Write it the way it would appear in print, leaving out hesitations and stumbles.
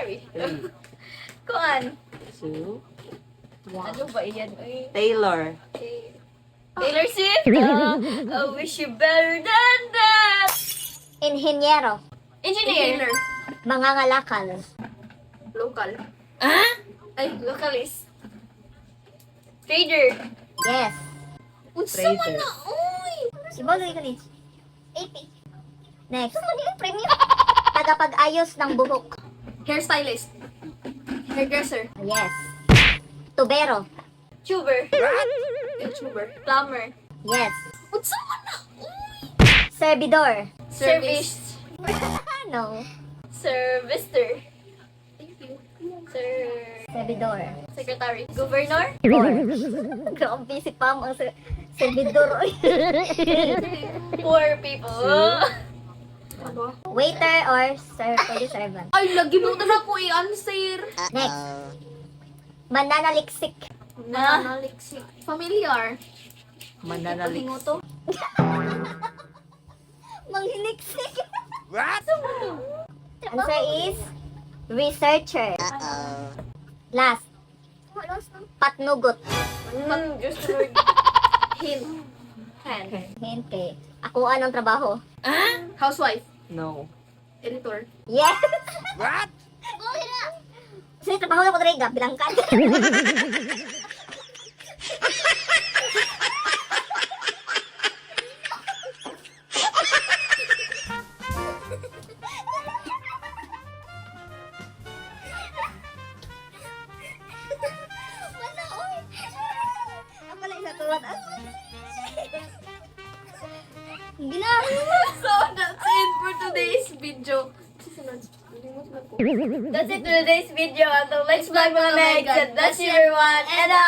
Secretary. Three, Kuan. two, one. Ano ba iyan? Uy. Taylor. Taylor Swift. I wish you better than that. Inhinyero. Engineer. Mangangalakal. Local. Ah? Ay, localist. Trader. Yes. Unsa man Trader. na, uy! Ibalo ka ni. AP. Next. Premium. Tagapag-ayos ng buhok. Hairstylist. Hairdresser. Yes. Tubero. Tuber. YouTuber. Plumber. Yes. Unsa man na, uy! Servidor. Service. No. Servister. Thank you. Sir. Servidor. Secretary. Governor. Or. Grabe si Pam ang servidor. Oy. Poor people. Ano? Waiter or pwede servant. Ay, lagi mo na ko i-answer. Next. Mananaliksik. Na. Mananaliksik. Familiar. Mananaliksik. Pahingoto. Manghiniksik. What? Answer is researcher. Last. Patnugot. Diyos ko, Lord. Hint. Hand. Hint kay ako anong trabaho. Housewife. No. Editor. Yes. What? Sino trabaho na ko diri bilangkan. Wala, oy. Ako lang isa tuwad. Hindi na. So, that's it for today's video. Susunod. Limot na ko. That's it for today's video. Until next vlog, mga megs. And that's everyone. And out!